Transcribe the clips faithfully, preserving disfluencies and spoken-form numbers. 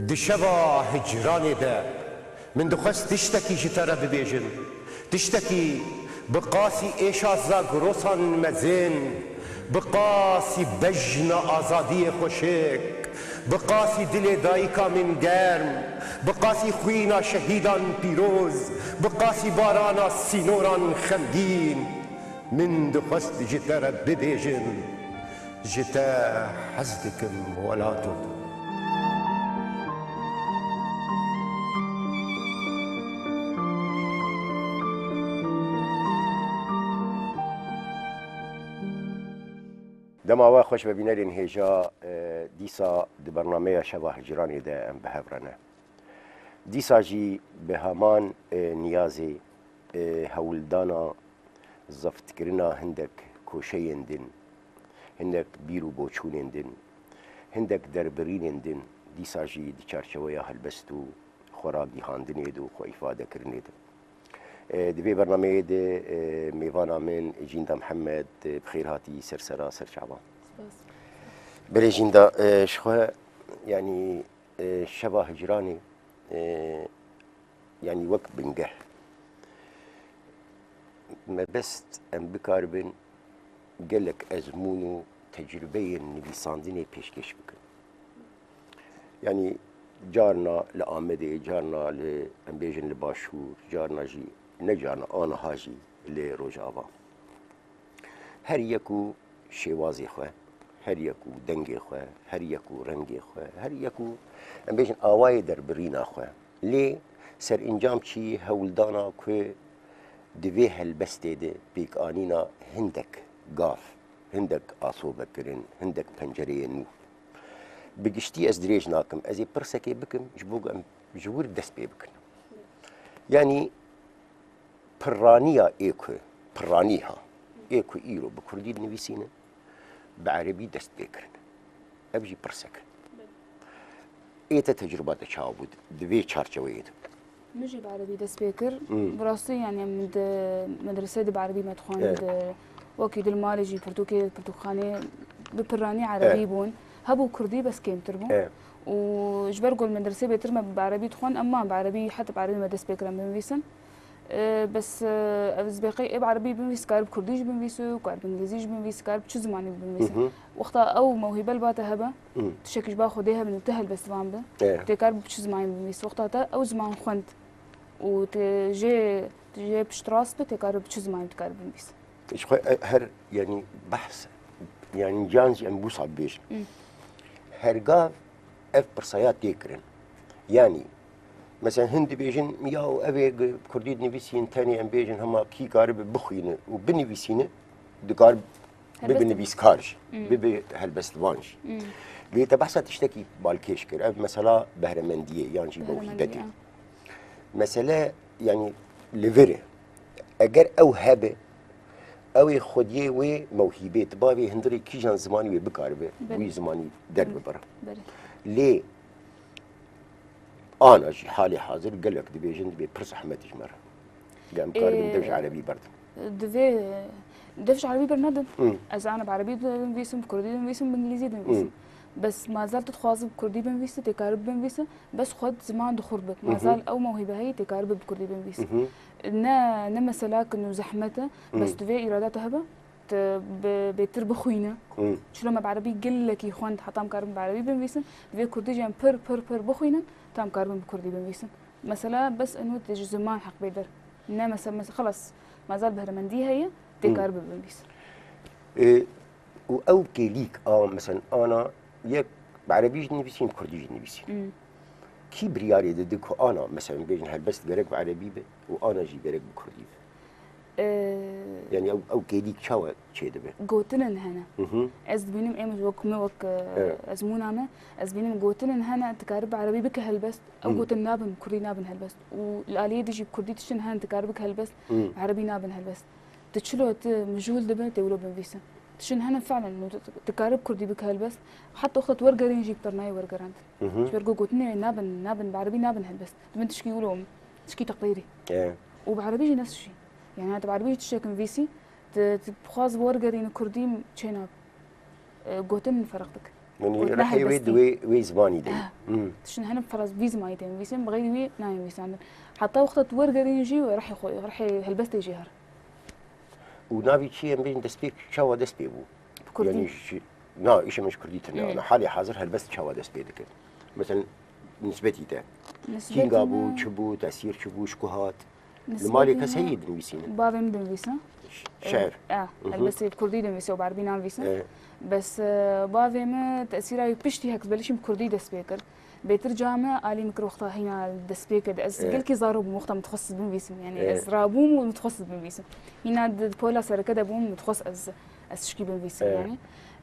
Di şeva hicranê de min dixwest tiştekî ji te re bibêjim. Tiştekî bi qasî êşa zagrosan mezin, bi qasî bejna azadiyê xweşik, bi qasî dilê dayika min germ, bi qasî xwîna şehîdan pîroz, bi qasî barana sînoran xemgîn, min dixwest ji te re bibêjim. Ji te hez dikim welato. Dema we xweş be bînerên hêja, e, dîsa di bernameya Şeva Hicranê de em bi hev re ne. Dîsa jî bi heman, e, niyazê, e, hewldana zeftkirina hindek koşeyên din, hindek bîr û boçûnên din, hindek derbirînên din, dîsa jî di çarçeweya helbest û xwe ragihandinê de û xwe îfadekirinê de. E, di vê bernameyê de, e, mêvana min Jînda Mihemed, e, bi xêr hatî ser sera ser çavan. Spas. Belê Jînda, e, ji xwe, yanî, e, şeva hicranê, e, yanî wek bingeh. Mebest em bikaribin gelek ezmûn û tecrubeyên nivîsandinê pêşkêş bikin. Yanî carna li Amedê, carna li, em bêjin li Başûr, carna jî, ne carna, aniha jî li Rojava. Her yek û şêwazê xwe, her yek û dengê xwe, her yek û rengê xwe, her yek û, em bêjin, awayê derbirîna xwe. Lê serencam çi hewldana ku di vê helbestê de pêkanîna hindek gav, hindek asobekirin, hindek pencereyên nû. Bi giştî ez dirêj nakim. Ez ê pirsekê bikim, ji bo ku em ji wir dest pê bikin. Yanî pirraniya ê ku, pirranî ha, ê ku îro bi kurdî dinivîsîne, bi erebî dest pê kirine. Ev jî pirsek e. Ê te tecrûba te çawa bû di vê çarçeweyê de? Min jî bi erebî dest pê kir. Hmm. Bi rastî, yanî, em di medresê de bi erebî me dixwend, Evet. di, wekî di li malê jî pirtûkê, pirtûkxanê bi pirranî erebî Evet. bûn. Hebû kurdî, bes kêmtir bû. Evet. Û ji ber ku li medresê bêtir me bi erebî dixwend, em man bi erebî, heta bi erebî me dest pê kir em binivîsin. E, bes, e, ez bêqey ê bi erebî binivîs, kar bi kurdî jî binivîs û kar bi îngilîzî jî binivîs, kar bi çi zimanî binivîs. Hı hı. Wexta ew mewhîbe li ba te hebe, Hı. tiştekî ji ba Xwedê hebe, tu helbestvan bi, Evet. tê kar bi çi zimanî binivîs. Wexta te ew ziman xwend û tu jê, tu jê piştrast bi, tê kar bi çi zimanî tu kar binivîs. Ji xwe, e, her, yanî, behs, yanî, can jî em wisa bibêjin. Hı. Her gav ev pirsaya tê kirin. Yanî, mesela, hin dibêjin, ya ev ê kurdî dinivîsîn, tenê em bêjin, hema kî karibe bixwîne û binivîsîne, dikar bibe Helbest. nivîskar jî, Hmm. bibe helbestvan jî. Hmm. Lê te behsa tiştekî balkêş kir. Ev mesela behremendiyê yan jî Behremendiyê, mewhîbetê. ya. Mesele, yanî, li vir e. Eger ew hebe, ew ê xwediyê wê mewhîbê, tu bavê hundirê kîjan zimanî wê bikaribe, Belê. wî zimanî derbibire. Belê. Lê ana jî halê hazir gelek dibêjin, dibê pir zehmet ji me re. Lê em karibin Ê, dev ji erebî berdin. Divê dev ji erebî bernedin. Hı. Ez ana bi erebî dinivîsim, bi kurdî dinivîsim, bi îngilîzî dinivîsim. Hı. Bes mazel tu dixwazî bi kurdî binivîsî, tê karibî binivîsî, bes xwe di ziman de xurt bik. Hı hı. Mazel ew mewhîbe heyî tê karibî bi kurdî binivîsî. Hı hı. Ne, ne mesela kin û zehmet e, Hı. bes divê îrada te hebe, tu bi, bêtir bixwîne. Hı. Çilo me bi erebî gelekî xwend, heta em karin bi erebî binivîsin. Divê kurdî jî em pir, pir, pir bixwînin, ta em karibin bi kurdî binivîsin. Mesela bes eno tê ji ziman heq bê der. Ne mesela, mesela, xelas, mazel behremendî heye, tê Hı. karibî binivîsin. E, û ew kêlîk a, mesela, ana yek bi erebî jî dinivîsîn, bi kurdî jî dinivîsîn. Hmm. Kî biryarê dide ku ana, mesela, bêjin helbest gerek bi erebî be û ana jî gerek bi kurdî be? Ee, Yanî ew, ew kêlîk çawa çêdibe? Gotinên hene. Hı hı. Ez dibînim êm wek me, wek, e, Evet. ezmûna me, ez dibînim gotinên hene, tu karî bi erebî bike helbest, ew Hı. gotin nabin, bi kurdî nabin helbest. Û li aliyê dî jî bi kurdî tiştin hene, tu karî bike helbest, Hı. bi erebî nabin helbest. Tu çilo tu mijûl dibe, tê wilo binivîse. Tiştin hene fiilen, tu, tu, tu karî bi kurdî bike helbest. Heta wexta tu wergerîn jî bi pernayê wergerandin. Hı hı. Ji ber ku gotinê nabin, nabin, bi erebî nabin helbest. Dibin tişkî wilo, tişkî teqrîrî. E. Û bi erebî jî nefs jî. Yani, tu bi erebî jî tiştek nivîsî, tu, tu bixwaz wergerînî kurdî çê nabe. E, gotin ferq dike. Yanî gotina rihê wê di helbestî. Wê, wê zimanî de ye. Eh, Hmm. Tiştin hene bi vî zimanî tê nivîsîn, bi xeyrî wî nayê nivîsandin. Heta wexta tu wergerîn jî rihê xwe, rihê helbestê jê her. Û navî çi em bêjin destpêk çawa dest pê bû? Bi kurdî. Yanî ji, na, îşe min ji kurdî tune Hmm. ana. Halê hazir helbest çawa dest pê dike? Mesela nisbetî te. Nisbetî Kînga bû, me çi bû, tesîr çi bû, ji ku hat? Li malê kes heye dinivîsîne? Bavê min dinivîse. Ş-, şe'ir. E, Mhm. helbestî bi kurdî dinivîse û bi erebî nanivîse. E. Bes, e, bavê min tesîra wî piştî hek belişî bi kurdî dest pê kir. Bêtir ca me alî min kir wexta hîna dest pê kir. Ez E. gelkî zarok bûm wexta min dixwest binivîsim. Yani E. ez rabûm û min dixwest binivîsim. Hîna di, di pola sereke de bûm, min dixwest ez, ez tişkî binivîsim E. yani.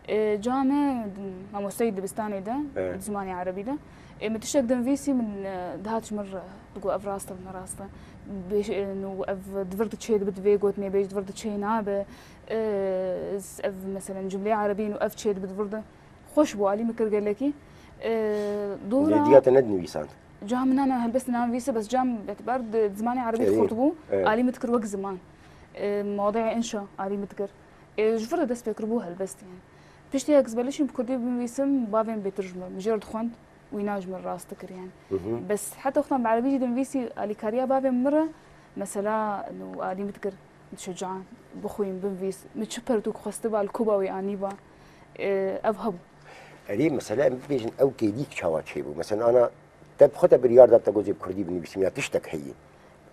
E, ca me, mamosteyê dibistanê de, E. di zimanê erebî de. E, min tiştek dinivîsî, min, e, dihat ji min re digot, ev rast e, ne rast e. Bêj-, e, nû ev di vir de çê dibe, divê gotinê bêj, di vir de çê nabe. E, z-, ev, meselen, cumleyê erebî nû ev çê dibe di vir de. Xweş bû, alî min kir gelekî. E, dora Lê diya te nedinivîsand? Ca min nana helbest nanivîse, bes ca min, etibar di, di zimanê erebî Erê, dixurt bû, e. alî min dikir wek ziman. E, mewdeyê înşa alî min dikir. E, ji vir de dest pê kiribû helbest yani. Piştî hek ez belişîm bi kurdî binivîsim, bavê min bêtir ji min, min jê re dixwend û îna ji min rast dikir yani. Mhm. Bes heta wextan bi erebî jî dinivîsî, alîkariya bavê min re, mesela, nû alî min dikir, şuca, bixwîn, binivîs, min çi pertûk xwestiba, li ku ba wî anîba, e, ev hebû. Erê, mesela em bibêjin ew kêlîk çawa çêbû? Mesela ana te bi xwe te biryar da te got, "Ê bi kurdî binivîsim" ya tiştek heye?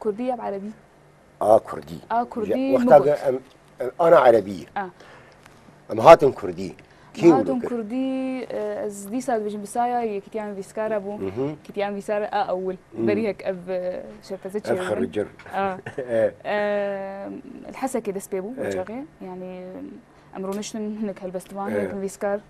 Kurdî ya bi erebî? A kurdî. A kurdî, Ya, wexta min got. Em, em ana erebî. A. Em hatin kurdî. Kê Em wilo hatin kir? kurdî, e, ez dîsa dibêjim bi saya yekîtiya nivîskara bû. Mhm. Yekîtiya nivîskara a ewil. Mhm. Berî hek ev, e, şerteze Ev çêbû. xericir. A. E. E, li Hesekê dest pê bû, E. wê çaxê. Yani, em rûniştin hinek helbestvan, E. hinek nivîskar.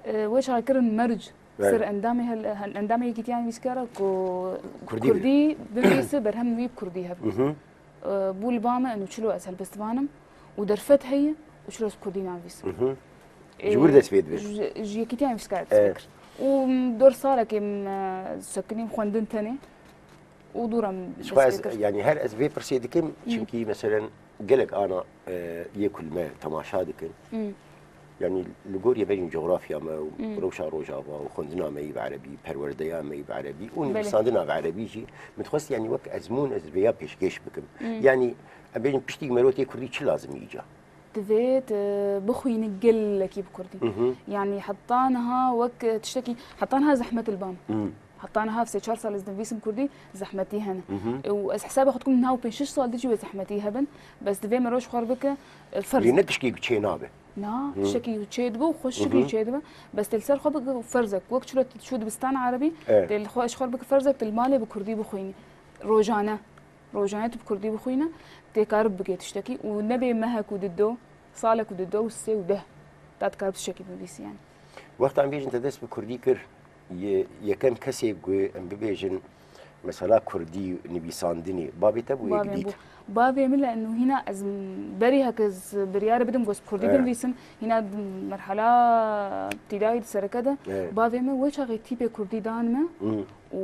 E, wê çaxê kirin merc. Belê. Ser endamê hel-, hen-, endamê yekîtiya nivîskara ku Kurdî kurdî binivîse, berhem wî bi kurdî hebe. Mhm. E, bû li ba me, û çilo ez helbestvan im û derfet heye û çilo ez bi kurdî nanivîsim. Mhm. E, Ji wir dest pê dibe? ji, ji yekîtiya nivîskara dest pê E. kir. Û dor salekê min, e, sekinîm xwendin tenê û dûra min Ji xwe dest ez, pê kir. yani her ez vê pirsê dikim, Hmm. çimkî meselen gelek ana, e, yê ku li me temaşa dikin. Hmm. Yani li gor yê bejin coğrafya me û Hmm. rewşa Rojava û xwendina me yî bi erebî, perwerdeya me yî bi erebî û Belê. nivîsandina bi erebî jî, min dixwest yani wek ezmûn ez vêya pêşkêş bikim. Hmm. Yani em bêjin piştî mero tê kurdî çi lazim îca? Divê tu bixwînî gelekî bi kurdî. Mhm. Yani heta niha wek tiştekî, heta niha zehmet li bam. Hmm. Heta niha sê çar sal ez dinivîsim kurdî, zehmetî hene. Mhm. Û ez hesaba xwe dikim niha û pênc şeş sal di jî wê zehmetî hebin. Bes divê mero ji xwe re bike, e, ferz. Lê ne tişkî çê nabe. Na, Hı. tiştekî çê dibe û xweş Hı hı. şikrî çê dibe. Bes tê li ser xwe bike ferzek. Wek çilo tu çû dibistan erebî, Evet. tê li xwe, ji xwe re bike ferzek, tu li malê bi kurdî bixwînî. Rojane. Rojane tu bi kurdî bixwîne, tê karib bike tiştekî û nebê mehek û dido, salek û dido û sê û deh. Ta dikarib tiştekî binivîsî yani. Wexta em bêjin te dest bi kurdî kir, ye-, yekem kesê ku em bibêjin, mesela kurdî nivîsandinê, bavê te bû Bavê yek dît? bû. Bavê min le û hîna ez m-, berî hek ez biryar bidim, goz bi kurdî Evet. binivîsim, hîna d-, merhala tîdayî di sereke de, Evet. bavê min wê çaxê tîpê kurdî dan me Hı. û,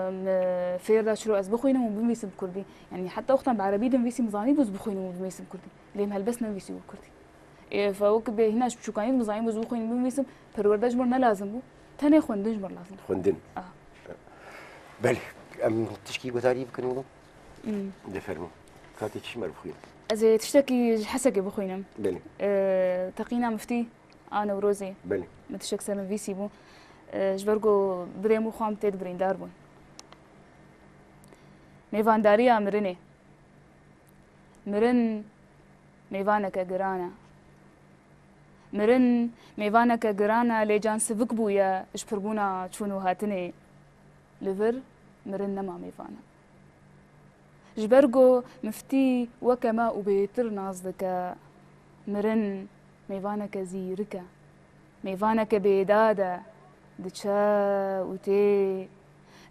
em, fêr da çilo ez bixwînim û binivîsim bi kurdî. Yani heta wextan bi erebî dinivîsim, zanî bû ez bixwînim û binivîsim kurdî. Lê em helbest nenivîsî wek kurdî. Ê, fe wek bê hîna ji biçûkanî dibizanî, ez bixwînim binivîsim, perwerde ji min ne lazim bû. Tenê xwendin ji min lazim. Xwendin. Ah. Belê, em tişkî guhdarî bikin wilo? Hmm. De fermo. Katê çi ji me re bixwînin? Ez ê tiştekî ji Hesekê bixwînim. Belê. Ee, teqîna miftî a Newrozê. Belê. Min tiştek ser nivîsî bû. Ee, ji ber ku birê min xwam tê de birîndar bûn. Mêvandariya mirinê. Mirin mêvaneke giran e. Mirin mêvaneke giran e, lê can sivik bûye ji pirbûna çûn û hatinê. Li vir mirin nema mêvan e. Ji ber ku miftî weke me û bêtir nas dike, mirin mêvaneke zîrik e. Mêvaneke bêdad e, diçe û tê,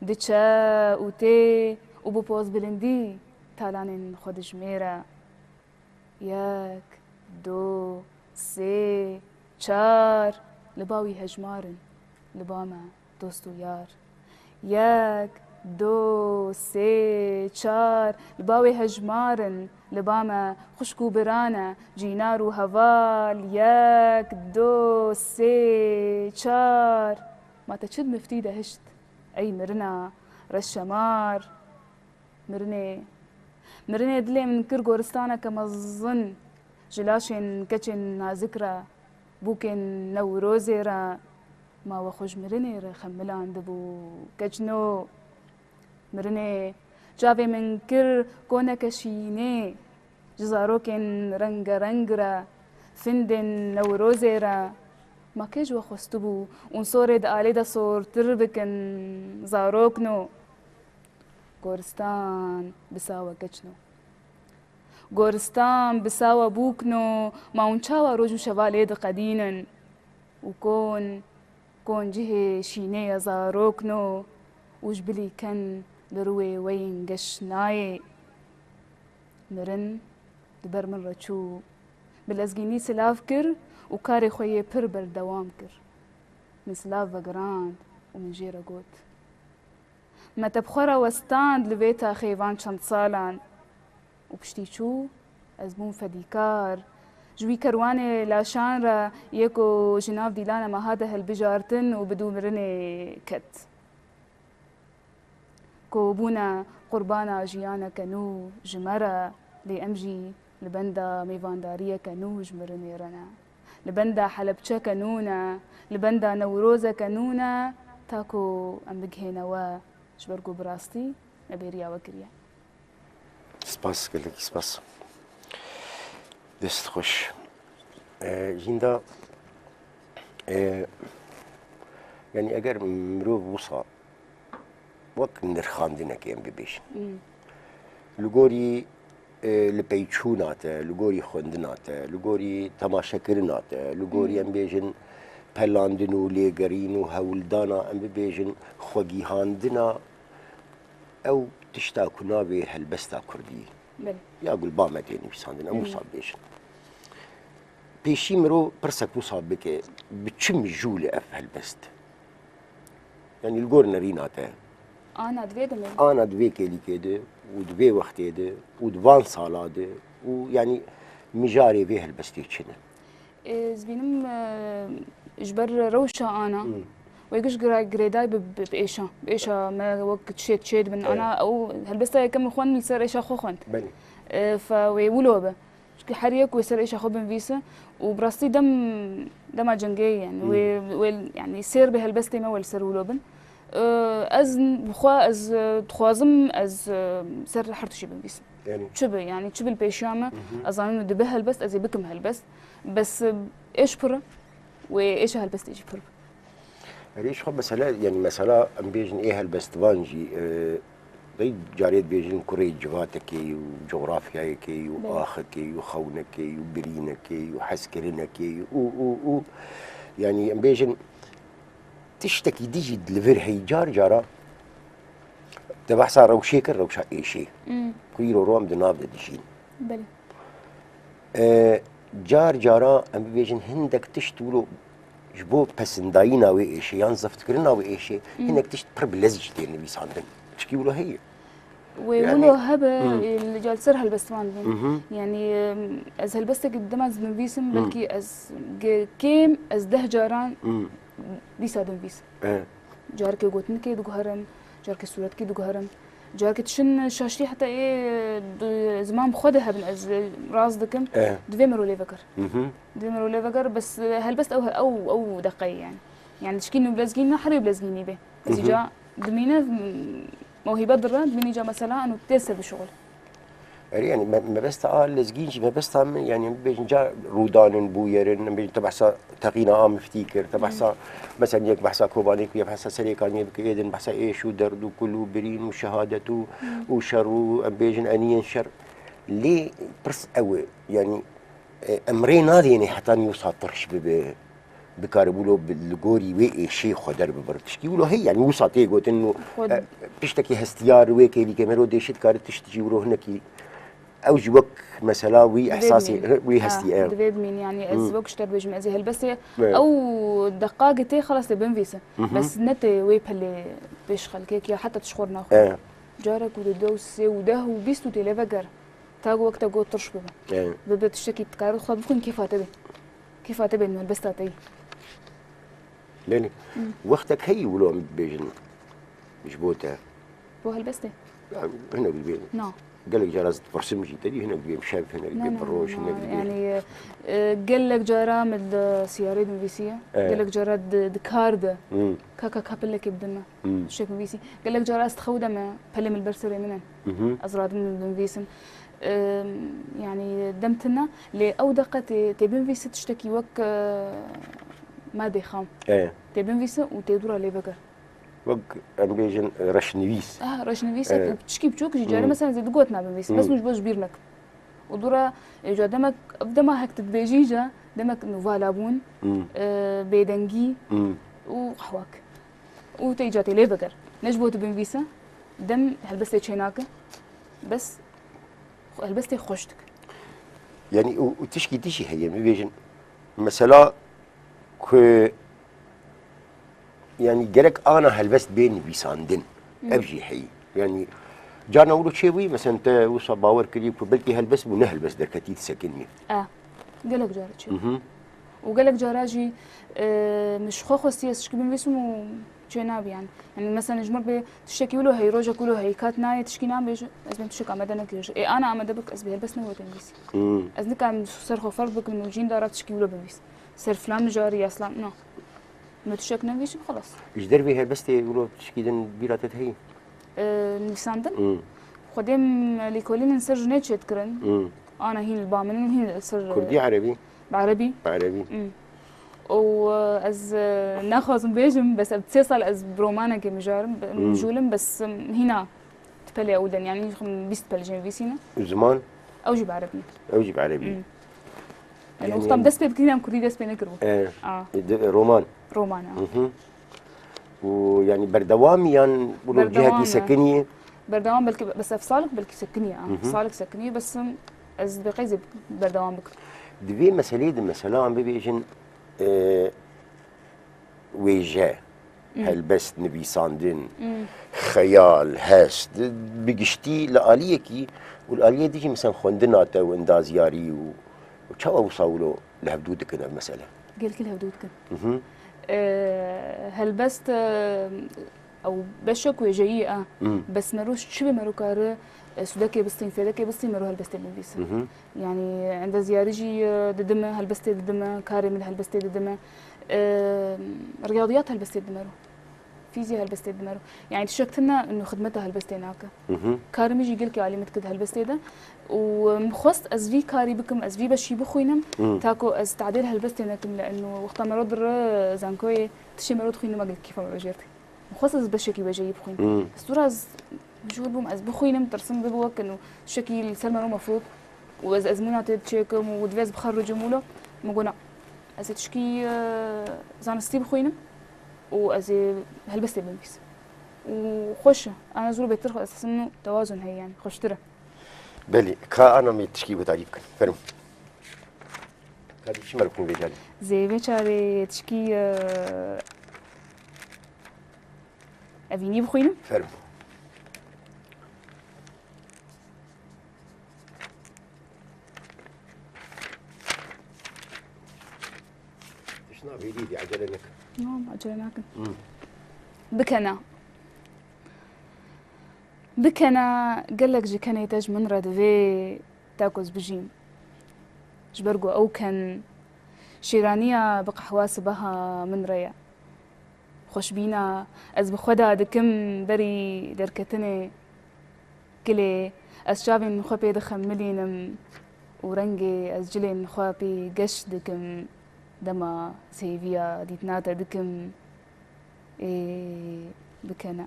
diçe û tê û bi pozbilindî talanên xwe dijmêre. Yek, du, sê, çar, li ba wî hejmar in, li ba me dost û yar. Yek, Do, sê, çar, li ba wê hejmar in, li ba me xwişk û biran e, cînar û heval, yek, do, sê, çar. Ma te çi di miftî de hişt, ey mirina reşemar? Mirinê, mirinê dilê min kir goristaneke mezin, ji laşên keçên nazik re, bûkên Newrozê re, ma we xwe ji mirinê re xemilandibû, keçno. Mirinê, çavê min kir koneke şînê, ji zarokên rengereng re, findên Newrozê re. Ma kê ji we xwestibû unsorê di alê de sortir bikin, zarokno? Goristan bi sawe keçno. Goristan bi sawe bûkno, ma hûn çawa roj û şeva lê diqedînin? Û kon, kon cihê şînê ye zarokno, û ji bilî ken li rûyê we yên geş nayê. Mirin di ber min re çû, bi lezgînî silav kir û karê xwe yê pir berdewam kir. Min silav vegirand û min jê re got, me te bi xwe re westand li vê taxê van çend salan. Û piştî çû, ez bûm fedîkar. Ji wî kerwanê laşan re yê ku ji nav dîlana me hate hilbijartin û bi dû mirinê ket. Ku bûne qurbana jiyaneke nû ji me re, lê em jî li benda mêvandariyeke nû ji mirinê re ne. Li benda Helebçeke nû ne, li benda Newrozeke nû ne, ta ku em bigihêne we, ji ber ku bi rastî me bêriya we kiriye. Spas, gelekî spas. Dest xweş. E, Jînda, e, yanî eger mirov wisa wek nirxandinekê em bibêjin. Hmm. Li gorî, e, lipeyçûna te, li gorî xwendina te, li gorî temaşekirina te, li gorî, hmm, em bêjin pelandin û lêgerîn û hewldana, em bibêjin xwegihandina ew tişta ku navê helbesta kurdî, belê, ya Gulbame tê nivîsandin, em, hmm, wisa bêjin. Pêşî mirov pirsek wisa bike, bi çi mijûlê ev helbest? Yanî li gor nerîna te. Ana di vê demê de. Ana di vê kêlîkê de û di vê wextê de û di van sala de û yanî mijarê vê helbestê çi ne? Ez bînim, e, ji ber rewşa ana, hmm, wê giş gira-, girêdayî bi, bi, bi êşa. Bi êşa me wek çêt çê dibin. Evet. Ana ew helbesta yekem min xwend, li ser êşa xwe xwend. Belê. E, fe wê wilo be. Çunke her yek wê ser êşa xwe binivîse û bi rastî dem, dema cengê ye, yani, hmm, wê, wê, yani, sêr bi helbestê me wê li ser wilo bin. Ee, ez bi xwe, ez, e, dixwazim ez, e, ser her tiştî binivîsim. Yani. Çi bi, yani, çi bi li pêşiya me, hı hı, ez zanim dibe helbest, ez ê bikim helbest. Bes, e, êş pir e, wê êşa helbestê jî pir be. Erê, ji xwe mesele, yani mesela, em bêjin ê helbestvan jî, e, dey carê dibêjin kurê civatekê û cografyayekê û, belê, axekê û xewnekê û birînekê û hezkirinekê û, û, û, yani em bêjin tiştekî dî jî li vir heyî car cara te behsa rewşê kir, rewşa êşê. Hmm. Ku îro ro em di nav de dijîn. Belê. E, car cara em bibêjin hindek tişt wilo ji bo pesindayîna wê êşê yan ziftkirina wê êşê, hmm, hinek tişt pir bi lez jî tê nivîsandin. Çikî wilo heye. Wê, yani, wilo hebe, hmm, e, li cal ser helbestvan bin. Mhm. Yani, e, ez helbestekî dema ez dinivîsim, hmm, belkî ez ge-, kêm ez deh caran, hmm, dîsa dinivîsim. E. Carekê gotinikê diguherim, carekê sûretkî diguherim. Carekê dişin şaştî heta ê di ziman bi xwe de hebin, ez rast dikim. E. Divê miro lê vekir. Mhm. Divê miro lê vekir, bes, e, helbest ew, ew, ew deqeyê yani. Yani dişkî nû bilezgîn ne, her yê bilezgînî bê. Ez, mhm, îca dimîne, m-, mewhîbe dire, dimîne îca mesela eno tê ser bi şixul. Erê, yani me-, mebesta a lezgîn jî mebesta min, yani em bibêjin ca rûdanin bûyerin, em bêjin te behsa texîna a miftî kir, te, hmm, behsa, mesela yek behsa Kobanê kiriye, behsa Serêkaniyê bike, êdin behsa êş û derd û kul û birîn û şehadet û, hmm, û şer û em bêjin eniyên şer. Lê pirs ew e, yani, e, em rê nadêne heta nî wisa tirş bibe. Bikare wilo bi, li gorî wê êşê xwe derbibir. Tişkî wilo heye, yani wisa tê gotin û, xwe, e, tiştekî hestiyar wê kêlîkê mero dêşî dikare tişt jî wilo hinekî Ew jî wek mesela wî Divê ehsasê, bimîn. Wî Ha, hestî, e. Divê bimîn, yanî ez Hmm. wek ji te dibêjim, ez ê helbestê Hmm. ew deqa gitê xelas tê binvîsin. Mhm. Bes ne tê wê pelê pêş xelkek ya heta tu ji xwe re naxwe. E. Carek û di dew sê û deh û bîst û tê lê veger. Ta ku wek te got tirş bibe. E. Bibe tiştekî dikarî xwe bixwîn kêfa te bê. Kêfa te bê helbesta te yî. Belê. Hmm. Wextek heyî wilo em bibêjin ji bo te. Bo helbestê? Ya, hinek dibê. Na. Gelek cara ez dipirsim jî te dî, hinek dibêm şev, hinek Na, dibêm na, roj, na, hinek dibêm. Yanî, e, gelek cara min li siyarê dinivîsiye. Evet. Gelek cara di, di kar de. Hmm. Ka, ka, ka pilekê bidin me. Hmm. Tiştek nivîsî. Gelek cara ez dixew de me, pelê min li ber serê min in. Mhm. Ez radim dinivîsim. E, yanî dem tune, lê ew deqe tê, tê binivîsî tiştekî wek, e, madê xam. Evet. Tê binivîsî û tê dû re lê veger. Wek em bêjin, e, reşnivîs. Ah, reşnivîs, Evet. û piçikî biçûk jî carê Hmm. mesela ez ê digot nabinivîsim. Bes Hmm. hûn ji bo ji bîr nekim. Û dû re, e, ca demek, ev dema hek tu dibêjî ca, demek nûvala bûn, Hmm. e, bêdengî Hmm. û qehwak. Û te îca tê lê veger. Ne ji bo tu binivîse, dem helbestê çê nake. Bes xwe-, helbestê xweş dike. Yanî û, û tişkî dî jî heye, em bibêjin. Mesela ku, yanî gerek ana helbest bê nivîsandin. Hmm. Ev jî heyî. Yanî carna wilo çêbûyî, mesela te wisa bawer kirî ku belkî helbest bû, ne helbest derketî disekinî. E, gelek cara çêbû. Mhm. Û gelek cara jî, e, min ji xwe xwestî ez tişkî binivîsim û çê nabî, yanî. Yanî mesela ji min re bê tiştekî wilo heyî, rojek wilo heyî, kat nayê tişkî nabêje, ez bên tiştek amade nekiriş. Ê ana amade bik, ez bê helbest negotim bîs. Hmm. Ez nikarim ser xwe ferz bikim û cîn dara tişkî wilo binivîs. Ser filan mijarî ya filan, no. Min tiştek nevîsî, xelas. Ji dervê helbestê wilo tişkî din bîra te heyî? E, nivîsandin? Hmm. Xwedê em lêkolînên ser jinê çêdikirin. Hmm. Ana hîn li ba min in, hîn li ser Kurdî, erebî? Bi erebî. Bi erebî. Hmm. Û, e, ez, e, naxwazim bêjim, bes ev sê sal ez bi romanekê mijarim, Hmm. mijûl im, bes, em, hîna di pelê ew de, yanî bîst pel jê nivîsîne. Û ziman? Ew jî bi erebî. Ew jî bi erebî. Hmm. Yanî Yanî wexta em em dest pê dikirîn, em kurdî dest pê nekiribû. E, A. di, roman. Roman, a. Hı hı. Û yanî berdewamî yan wilo Berdewam cihekî e. sekinî? Berdewam belkî, bes ev salek belkî sekinî, a. Hı hı. Salek sekinî, bes, em, ez dibê qey zê berdewam bikim. Di vê meseleyê de mesela em bibêjin, e, wêje, Hmm. helbest, nivîsandin, Hmm. xeyal, hest, bi giştî li aliyekî û li aliyê dî jî, mesela xwendina te û endazyarî û, û çawa wisa wilo li hevdû dikin ev mesele? Gelkî li hevdû dikin. Mhm. E, helbest, e, ew beşek wêjeyî ye, Hmm. bes mero çi be mero kare, e, sûdekê bistîn, fêdekê bistîn, mero helbestê binivîse. Mhm. Yanî endazyarî jî, e, didime, helbestê didime, karê min helbestê didime. E, riyadiyat helbestê didime ro. Fîzya helbestê didime ro. Yanî tiştek tune û xidmeta helbestê nake. Mhm. Karê min jî gelkî alî min dike di helbestê de. Û, e, min xwest ez vî karî bikim, ez vî beşî bixwînim, Mhm. ta ku ez tadêl helbestê nekim, li eno wexta mero dire zankoyê tiştê mero dixwînime gelkî kêfa mero jêr tê. Xwest ez beşekî wêjeyî bixwînim. Hmm. Ez dûra ez mijûl bûm ez bixwînim, tirsim bibe wek kin û tiştekî li ser mero mefrûd û ez ezmûna tê çêkim û divê ez bixericim wilo. Min got, na, ez ê tişkî, e, zanistî bixwînim û ez ê helbestê binivîsim. Û xweş e. Ana zû bêtir xwe ez tewazen heye, yanî xweştir e. Belê, ka ana me tişkî guhdarî bikin. Fermo. Ka dî çi me bikin vê carê? Zê vê carê tişkî, e, Evînî bixwînim. Fermo. Tişt navêdî dî, ecele nekin. Tamam, ecele nakin. Hmm. Bikene. Bikene, gelek ji kenê te ji min re divê te ku ez bijîm. Ji ber ku ew ken şêraniya bi qehwa sibeha min re ye. Xweşbîna ez bi xwe de dikim berî derketinê. Gilê ez çavên xwe pê dixemilînim û rengê ez cilên xwe pê geş dikim. Dema ez hêviya dîtina te dikim, ê bikene.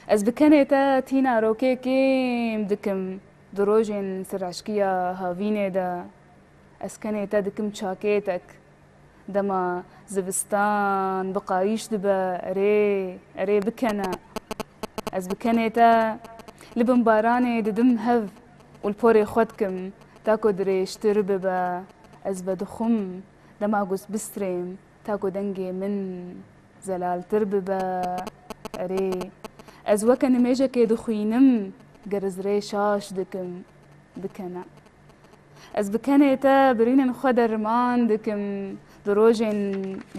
Ez bi kenê te tîna rokê kêm dikim, di rojên siraşkiya havînê de. Ez kenê te dikim çakêtek. Dema zivistan bi qayîş dibe, erê, erê bikene. Ez bi kenê te li bin baranê didim hev. û li porê xwe dikim, ta ku dirêjtir bibe, ez vedixwim, dema ku ez bistrêm, ta ku dengê min zelaltir bibe. Erê, ez weke nimêjekê dixwînim, ger ez rê şaş dikim, bikene. Ez bi kenê te birînên xwe derman dikim di rojên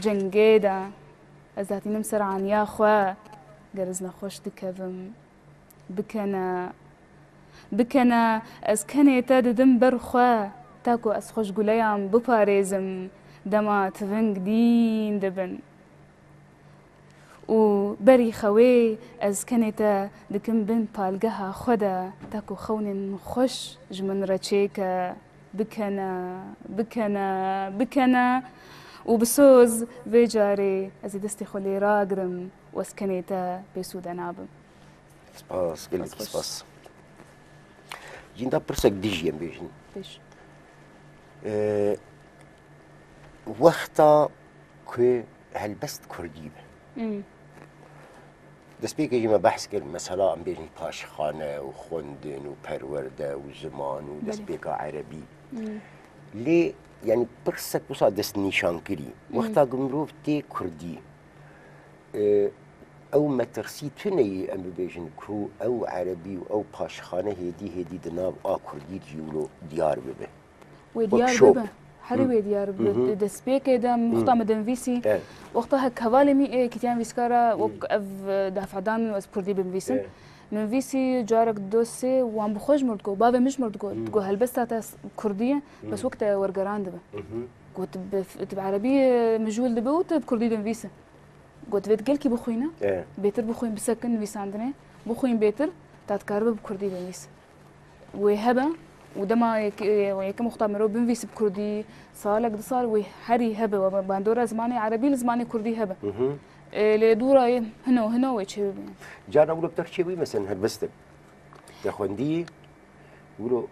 cengê de. Ez datînim ser aniya xwe, ger ez nexweş dikevim. Bikene, bikene, ez kenê te didim ber xwe, ta ku ez xwe ji guleyan biparêzim, dema tiving dîn dibin. Û berî xewê ez kenê te dikim bin palgeha xwe de, ta ku xewnên xweş ji min re çêke. Bikene, bikene, bikene û bi soz vê carê ez ê destê xwe lê ragirim û ez kenê te bêsûde nabim. Spas, gelekî spas. Jînda pirsek dijî em bêjin. Pêş. Ee, wexta ku helbest kurdî be. Hmm. Destpêkê jî me behs kir, mesela em bêjin paşxane û xwendin û perwerde û ziman û Belê. destpêka erebî. Hmm. Lê, yanî pirsek wisa destnîşankirî. Hmm. Wexta ku mirov tê kurdî, e, ew metirsî tune yî em bibêjin ku ew erebî û ew paşxane hêdî hêdî di nav a kurdî de jî wilo diyar bibe. Wê diyar bibe. Herî wê diyar bibe. Di destpêkê de wexta min dinivîsî, wexta hek hevalê min ê ketiyan vîskara, wek ev, e, dafedan ez bi kurdî binivîsim. Min vîsî carek dosê wan bi xwe ji mir digot, bavê min ji mir digot. Digot helbesta te kurdî ye, bes wek te wergeran dibe. Got bi, tu bi erebî, e, mijûl dibe û tu bi kurdî dinivîse. Got vê gelkî bixwîne, bêtir bixwîn, bisekin nivîsandinê, bixwîn bêtir, ta dikaribe bi kurdî binivîse. Wê hebe û dema yek-, yekem wexta mirov binivîse bi kurdî, salek, du sal wê herî hebe, we bandora zimanê erebî li zimanê kurdî hebe. Hı hı. E, lê dûra yê hino, hino wê çêbibe. Carna wilo bi te çêbûyî, mesela helbestek te xwendî, wilo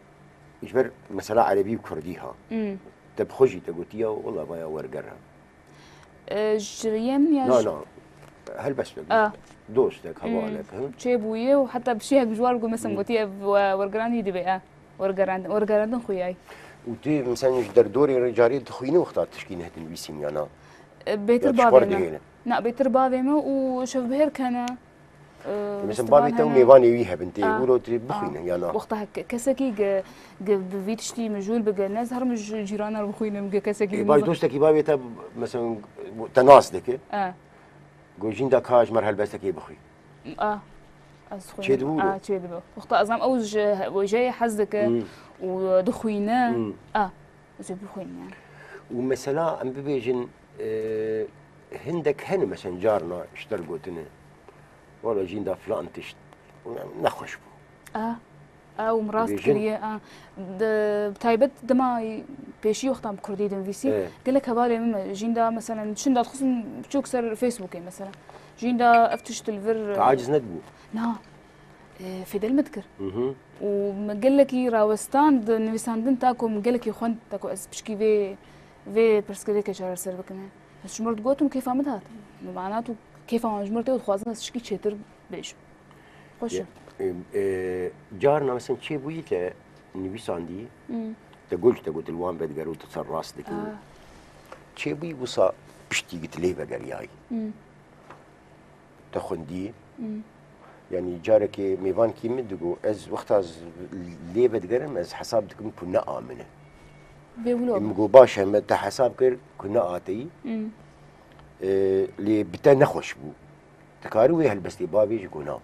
ji ber mesela erebî û kurdî ha. Hmm. Te bi xwe jî te gotiya, wela vaya werger ha. E, ji riyê min ya Na, ji na. Helbestek. A. Dostek, Hmm. hevalek, hı? Çêbûye û heta bi şêhek ji war got, mesela Hmm. gotiye, ev we-, wergeran yî dibe, e. Wergerandin, wergerandin xuyayî. Û tu, mesela, ji derdorê re carê dixwîne wexta tişkî neh dinivîsîn ya na? E, bêtir Ya bavê çiqor me. dihêle? Na, bêtir bavê me û şevbihêr kene. E, Mesela, festival bavê te û hene. mêvanê wî hebin tê, A. wilo tu A. bixwîne ya na? Wexta hek-, kesekî ge, ge bi vî tiştî mijûl bike, ne ez herim ji cîrana re bixwînim, ge kesekî E, min bay bi- dostekî bavê te, mesela, te nas dike. E. Go jînda ka ji me re helbestekê bixwî. A, ez xwe Çê dibû A, wilo? çê dibe. Wexta ez zam ew ji wêjeyê hez dike Hmm. û dixwîne. Hmm. A, ez ê bixwînim yani. Û mesela em bibêjin, e, hindek hene mesela carna ji te re gotine, wala jînda filan tişt nexweş bû. A, a, û min rast Dibêjin. kiriye, a. Di, bi taybet dema pêşî wextan bi kurdî dinivîsî, Evet. gelek hevalê min me, jînda mesela, çinda dixistin biçûk ser Facebookê mesela. Jînda ev tişt li vir, Te aciz nedibû? Na. E, fêdel me dikir. Hı hı. Û me gelekî rawestan di nivîsandin ta ku min gelekî xwend, ta ku ez pişkî vê, vê pirsgirêkê çareser bikim. Ez ji mir digotim, kêfa min dihat. Bi mana tu kêfa wan ji mir tê û dixwazin ez tişkî çêtir bêjim. Xweş e. Ye-, e, e, carna mesela çêbûyî te nivîsandî, Hmm. te got, te got li wan vediger û tu ser rast dikî. Ah. Çêbûyî wisa piştî git lê vegeriyayî. Hmm. Te xwendî. Hmm. Yanî carekê mêvankî min digo, ez wexta z-, lê vedigerim, ez hesab dikim ku ne a min e. Bê wilo Min be. go, baş e, me te hesab kir ku ne a te yî. Hmm. E, lê bi te nexweş bû. Dikarî wê helbestê bavêjî ku na?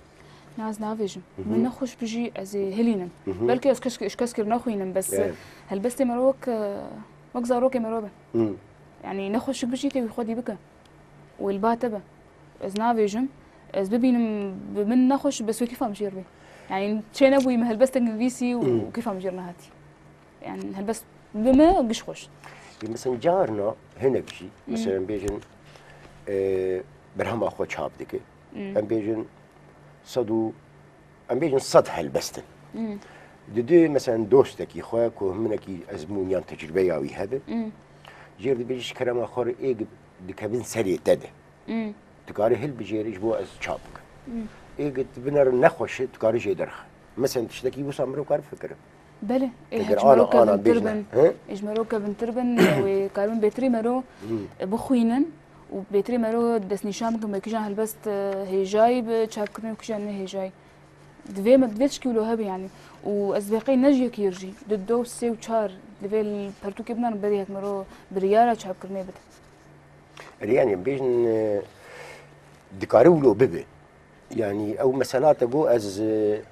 Na, ez navêjim. Hı hı. Min nexweş bijî, ez ê hilînim. Hı hı. Belkî ez kesk-, ji kesk re nexwînim, bes Evet. helbestê mero wek, e, wek zarokê mero be. Hı. Yanî nexweşik bijî tê wî xwedî bike. Wê li ba te be. Ez navêjim, ez bibînim bi min nexweş, bes wê kêfa min jê re bê. Yanî çê nebûyî min helbestek nivîsî û Hı. kêfa min jê re nehatî. Yani helbest bi me giş xweş. Yê mesela carna hinek jî, Hmm. mesela em bêjin, e, berhema xwe çap dike. Hmm. Em bêjin sed û, em bêjin sed helbest in. Hmm. Didê mesela dostekî xwe ku hinekî ezmûn yan tecrübeya wî hebe, Hmm. jêr dibêje ji kerema xwe re ê dikevin serê te de. Hmm. Tu karî hilbijêrî ji bo ez çap bikim. Hmm. Ê git binere nexweş e, tu karî jê derxe. Mesela tiştekî wisa mirov kar fikire. Belê, ê, Eger ji mero ana, ana kevintir bêjine, bin, he? Ê, ji mero kevintir bin, wê karibin bêtirî mero bixwînin û bêtirî mero destnîşan bikin, bi kîjan helbest, e, hêjayî bi çapkirinê û kîjan ne hêjayî. Divê me, divê tişkî wilo hebe, yanî. Û ez dibê qey ne ji yekî jî, di do, sê û çar, divê li pertûkê binan berî hek mero biryara çapkirinê bide. Erê, yanî, bêjin, e, dikare wilo bibe. Yanî, ew mesela te got, ez, e,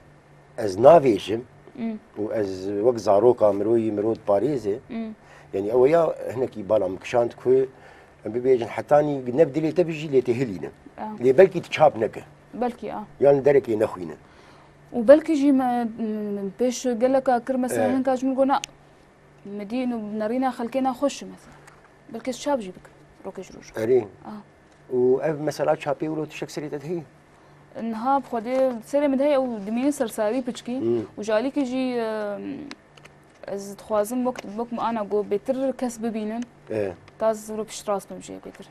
ez navêjim Mm. û ez wek zaroka miroyî miro diparêze. Mm. Yanî, ew ya hinekî bala min kişand ku em bibêjin hetanî ne bi dilê te bijî lê tê hilîne. Ah. Lê belkî tu çap neke. Belkî, a. Yan li derekê nexwîne. Û belkî jî me, m, pêş geleka kir, mesela, e, hinka ji min got, na, min dî û nerîna xelkê naxweş e, mesela. Belkî ez çap jî bikim, rokê ji roj. Erê. A. Û ev mesela çapê wilo tiştek serê te dihê? Niha bi xwedê serê min dihê, ew dimîne sersarî piçkî. Hmm. Û ji alîkî jî, e, Ez dixwazim wek, wek min ana got, bêtir kes bibînin. E. Ta ez wilo piştrast bim jê bêtir.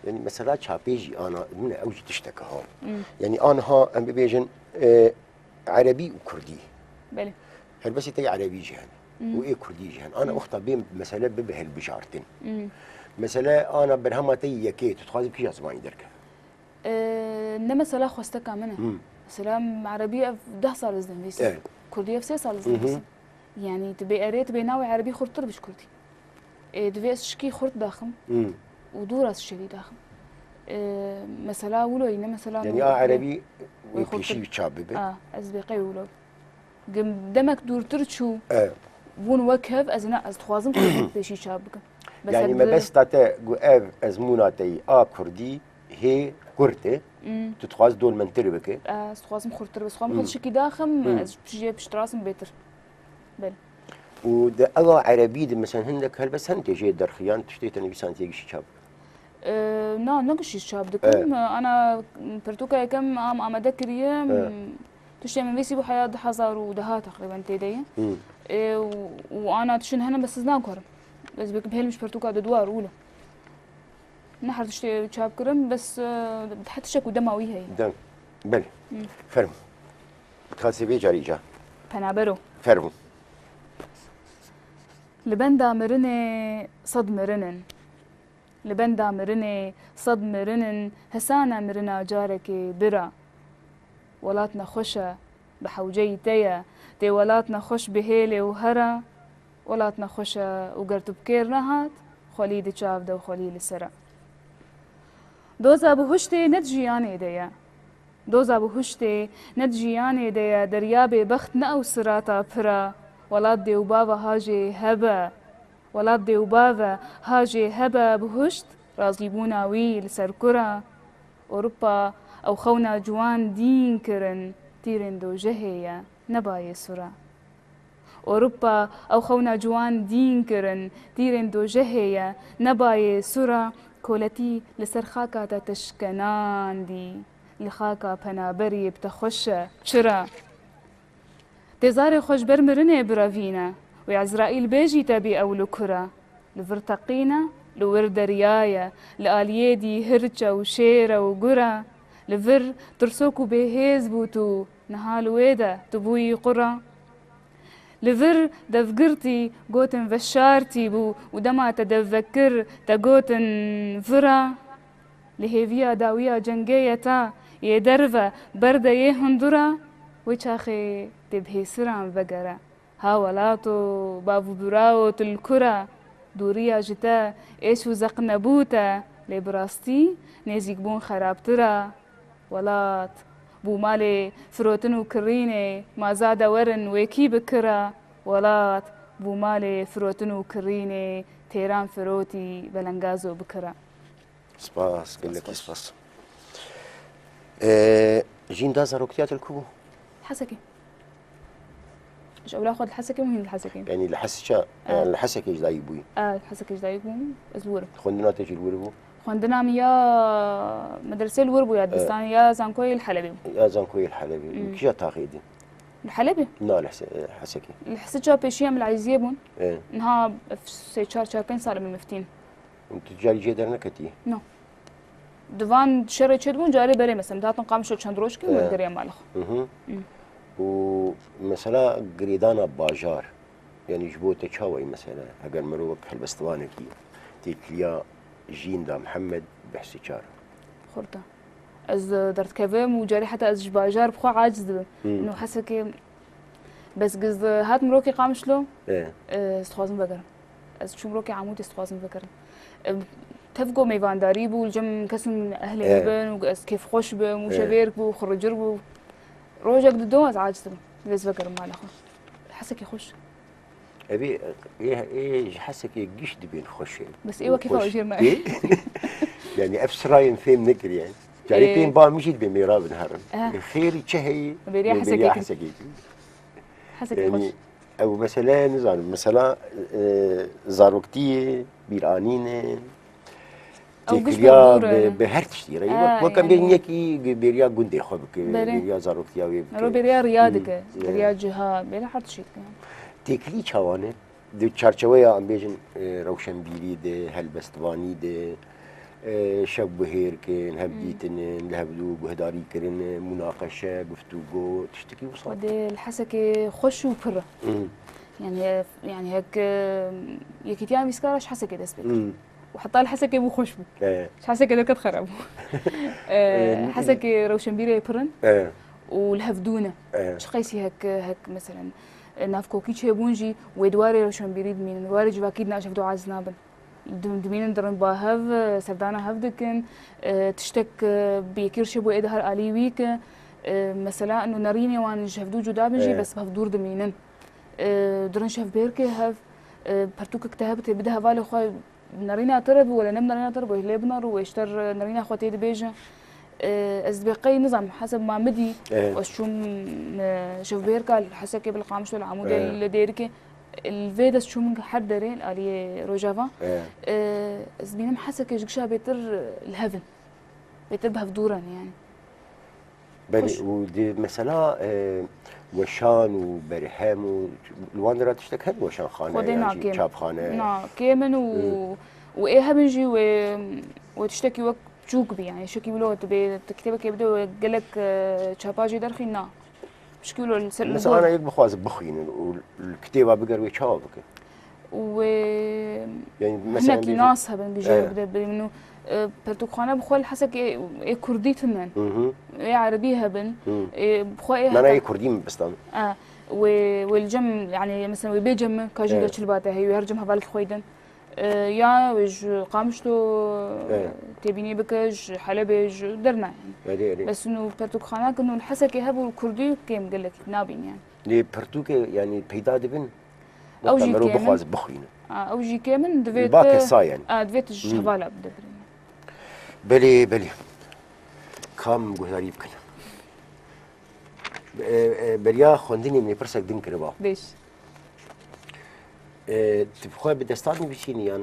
Yanî mesela çapê jî ana min e, ew jî tiştek e ha. Hmm. Yanî aniha em bibêjin, e, erebî û kurdî. Belê. Helbestê te yê erebî jî hene. Hmm. Û ê kurdî jî hene. Ana Hmm. wexta bê mesele bibe hilbijartin. Hmm. Mesele ana berhema te yê yekê, tu dixwazî bi kîja zimanî derkeve? E, ne mesela xwesteka min e. Hmm. Mesela erebî ev deh sal ez dinivîsim. Evet. Kurdî ev sê sal ez Hı hı. dinivîsim. Yanî tu bê erê, tu bê navê erebî xurttir bi ji kurdî. E, divê ez şikî xurt daxim Hmm. û dû rast şevî daxim. E, mesela wilo yî, ne mesela Yanî nû- a erebî wê wê xurttir- pêşî çap bibe? A, ez dibê qey wilo. Gim-, demek dûrtir çû. E. Bûn wek hev, ez ne, ez dixwazim ku pêşî çap bikim. Bes Yanî ev mebesta te ku ev ezmûna te yî a kurdî hê kurt e, Mm. tu dixwazî dolmentir bike. Ez dixwazim xurtir, ez dixwazim Mm. xwe tiştekî daxim, Mm. ez ji pişt-, jê piştrast bim bêtir. Belê. Û di ewa erebî de, mesela, hindek helbest hene tê jê derxiyan, tiştê te nivîsan tê gişî çap. E, na, ne gişî çap dikim. Evet. Ana pirtûka yekem am-, amade kiriye. Evet. Tiştê min vîsî bû heya du hezar û deha teqrîben tê de ye. Hmm. E, û, û ana tiştin hene bes ez naguherim. Ez bêkim hêlim ji pirtûka di duwar wilo. Ne her tiştê çap kirim, bes, e, her tiştek û dema wî heye. Dem. Belê. Hmm. Fermo. Dixwazî vê carî ca. Penabero. Fermo. Li benda mirinê sed mirin in. Li benda mirinê sed mirin in, hesana mirina carekê bira. Welat nexweş e, bi hewceyî te ye, tê welat nexweş bi hêlê û hera. Welat nexweş e û ger tu bi kêr nehat, xwelî di çav de û xwelî li ser e. Doza bihuştê ne di jiyanê de ye. Doza bihuştê ne di jiyanê de ye, derya bêbext ne ew sirata pir e. Welat dê û bava ha jê hebe. Welat dê û bave ha jê hebe, bihuşt razîbûna wî li ser kur e. Ewropa ew xewna ciwan dîn kirin, tîrên dojehê ye, ne bayê sur e. Ewropa ew xewna ciwan dîn kirin, tîrên dojehê ye, ne bayê sur e. Koletî li ser xaka te te şikenandî, li xaka penaberê bi te xweş e. Çira? Tê zarê xwe ji ber mirinê birevîne, wê Ezraîl bêjî te bî ew li kur e. Li vir teqîne, li wir derya ye, li aliyê dî hirç e û şêr e û gur e. Li vir tirsok û bêhêz bû tu, niha li wê de tu bûyî qur e. Li vir devgirtî gotin veşartî bû û dema te dev vekir te gotin vir e. Li hêviya dawiya cengê ye ta yê derve berde yê hundur e, wê çaxê tê bi hêsiran vegere. Ha welato, bav û birawo tu li kur e, dûriya ji te êş û zeq nebû te, lê bi rastî nêzîkbûn xerabtir e. Welat bû malê firotin û kirînê, ma zade werin wê kî bikira? Welat bû malê firotin û kirînê, têran firotî belengazo bikira. Spas, gelekî spas. Ee, jîn da zaroktiya te li ku bû? Hesekê. Ji ewla xwe li Hesekê bûm, hîn li Hesekê. Yanî li Hesiça, Evet. li Hesekê ji dayî bûyî? Evet, li Hesekê ji dayî bûm, ez li wir im. Xwendina te jî li wir bû? Xwendina min ya medresê li wir bû, ya Evet. dibistanê, ya zankoyê li Helebê bû. Ya zankoyê li Helebê. Hmm. Kîja taxê dî? Li Helebê? Na, li Hese-, Hesekê. Li Hesiça pêşiya min li Eyziyê bûn. Evet. Niha sê çar, çar pênc sal min miftîn. Û tu carî cê derneketî? No. Di van şerê çêdibûn, carê berê mesela, dihatin Qamişlo çend rojkî û Evet. me digeriya mala xwe. Hı hı. Hı. Û mesela girêdana bajar, yanî ji bo te çawa ye mesela, heger mirov wek helbestvanekî têkiliya Jînda Mihemed behsê çar? Xurta. Ez, e, derdikevim û carî heta ez ji bajar bi xwe aciz dibim. Hmm. Û Hesekê, bes giz hat mirokê Qamişlo, E. e, ez dixwazim vegerim. Ez çûm rokê Amûdê, ez dixwazim vegerim. E, tev ku mêvandarî bû, li cem kesên ehlê E. min bin û ez kêfxweş bim û E. şevêrk bû, xiricir bû. Rojek dido ez aciz dibim. Divê ez vegerim mala xwe. Hesekê xweş. Evê, ê, ê, ji Hesekê giş dibên xweş e. Bes ê wekî xwe jêr nayê. Ê? Yani ev sirayên fêm nekiriye. Carê Ê. tên ba min jî dibê mêra bin herin. Eh. Xêrî çi heye? Bêriya Bê Hesekê bêriya kin. Hesekê kin. Hesekê Yani xweş. ew mesele nizanim. Mesela, e, zaroktiyê, bîranînê, Ew giş têkiliya bi, bi her tiştî re. Ha, Wek, wek em yani. bêjin yekî bêriya gundê xwe bike, Belê. bêriya zaroktiya wê bike. Ero bêriya riya Hmm, dike, evet. bêriya ciha, bêriya her tiştî dike. Têkilî çawa ne? Di çarçeweya em bêjin, e, rewşenbîrî de, helbestvanî de, e, şev guhêr kin, hev Hmm. dîtinin, li hevdû guhdarî kirin, munaqeşe, guftûgo, tiştekî wisa. Xwedê li Hesekê xweş û pir e. Hmm. Yani, yani hek, e, yekîtiya nivîskara ji Hesekê dest pê kir. Hmm. Û heta li Hesekê bû xweş bû. E. Ji Hesekê derket xerab bû. E, E, Hesekê rewşenbîrê pir in E. û li hevdû ne. E. Çi qeysî hek, hek meselen, e, navkokî çêbûn jî wê di warê rewşenbîrî dimînin, di warê civakî de ji hevdû aciz nabin. Dim-, dimînin dirin ba hev, e, serdana hev dikin, e, tiştek, e, bi yekî re çêbû ê di her alî wî ke, e, mesela, ino nerînê wan ji hevdû cuda bin jî E. bes bi hev dûr dimînin. E, dirin şevbêrkê hev, e, pertûkek te hebitê bide hevalê xwe, nerîna te re bû, wele ne bi nerîna te re bû, hêlê binar û wê ji te re nerîna xwe tê dibêje. E, ez dibê qey nizam, heseb ma midî, Evet. ez çûm, e, şevbêrka li Hesekê, bi li Qamişlo, li Amûdê, Evet. li Dêrikê, li vê dest çûm her derê, li aliyê Rojava. Evet. E, ez dibînim Hesekê ji gişa bêtir li hev in. Bêtir bi hev dûr in, yani. Belê, Xweş. û di mesela, e, weşan û berhem û li wan dera tiştek hene, weşanxane Xwedê yan jî nakêm. çapxane? Na, kêm in û, Hı. û ê hebin jî wê, wê tiştekî wek çûk bî, yani şekî wilo tu bê, tu kitêbekê bide wê gelek, e, çapa jî derxî, na. Pişkî wilo li ser, li Mesela gor. ana yek bixwaze bixwînin û li kitêba biger wê çawa bike? Û wê Yani mesela hinekî bêjin nas hebin, bijêr Evet. bide bê min û, e, pertûkxane bi xwe li Hesekê ê kurdî tune ne. Hı hı. Ê erebî hebin. Hı. Ê bi xwe ê Mena heta ê kurdî min bistan. E, wê, wê li cem, yani mesela wê bê cem min, ka jî Evet. de çil bate heyî, wê her cem hevalkî xwe din. E, ya wê ji Qamişlo Evet. têbînî bike, ji Helebê, ji derna yani. Erê, erê. Bes û pertûkxana kin û li Hesekê hebû kurdî kêm gelekî nabîn yani. Lê pirtûkê, yani peyda dibin? Ew Wexta jî mirov kêm in. bixwaze bixwîne. A, ew jî kêm in, divê Ba tu, kesa yani. a, divê tu ji Hmm. hevala bide birîne. Belê, belê. Kam guhdarî bikin. E, e, beriya xwendinê min ê pirsek din kiriba. Bêj. E, tu bi xwe bi desta dinivîsînî yan?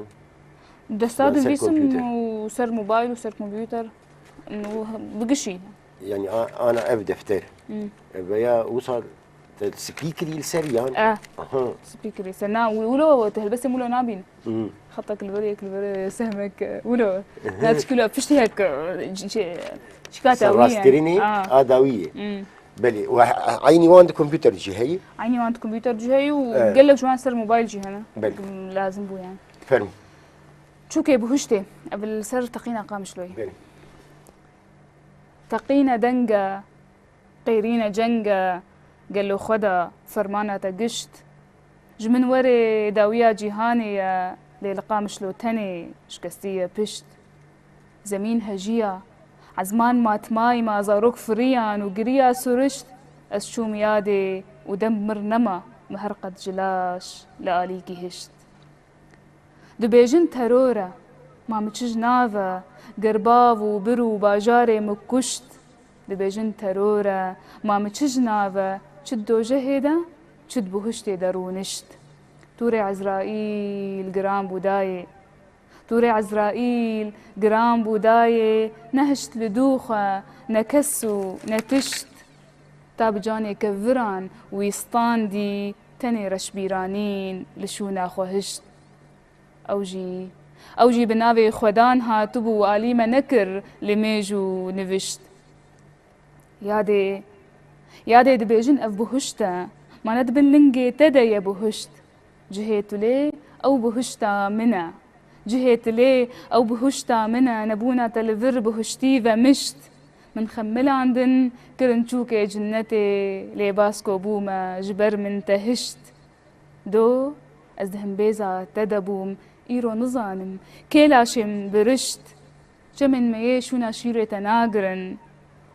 Desta Yan ser dinivîsim kompûter? û ser mobayl û ser kompûter. Û bi gişî. Yani a-, ana ev defter. Hmm. E, veya wisa te spî kirî li ser yan? Eh. Aha. Spî kirî ser. Na, wi-, wilo, tu helbestê wilo nabîn. Hmm. Xetek li vir, yek li vir, sehmek, e, wilo. Na çikilo piştî hek, e, ç-, çi-, çikata Ser wî ye. rastkirinê Ah. a dawî ye. Hmm. Belê. Û he-, eynî wan di kompûter jî heye? Eynî wan di kompûter jî heye û Evet. gelek ji wan ser mobayl jî hene. Belê. Lazim bû yani. Fermo. Çûkê bihuştê. Ev li ser teqîna Qamişloyê. Belê. Teqîne deng e, qêrîne ceng e, gelo Xweda fermana te gişt. Ji min werê dawiya cîhanê ye, lê li Qamişlo tenê şikestî ye pişt. Zemîn hejiya, ezman matmayî ma, zarok firiyan û giriya surişt. Ez çûm yadê û dem mir nema, mi her qet ji laş li alî gihişt. Dibêjin teror e, ma mi çi ji nav e, ger bav û bir û bajarê mi kuşt. Dibêjin teror e, ma mi çi ji nav e, çi di dojehê de, çi di buhiştê de rûnişt. Tûrê Ezraîl giran bû dayê. Tûrê Ezraîl giran bû dayê, nehişt li dû xwe, ne kes û ne tişt. Ta bi canê keviran wî standî, tenê reşbîranîn li şûna xwe hişt. Ew jî, ew jî bi navê Xwedan hatibû, alî me nekir li mêj û nivişt. Yadê, Yadê dibêjin ev buhişt e, ma ne di bin lingê te de ye buhişt. Cihê tu lê ew buhişta min e. Cihê tu lê ew buhişta min e, nebûna te li vir buhiştî ve mişt. Min xemilandin, kirin çûkê cinnetê, lê bas ko bûme, ji ber min te hişt. Do, ez di himbêza te de bûm, îro nizanim, kê laşê min birişt. Çemên me yê şûna şîrê te nagirin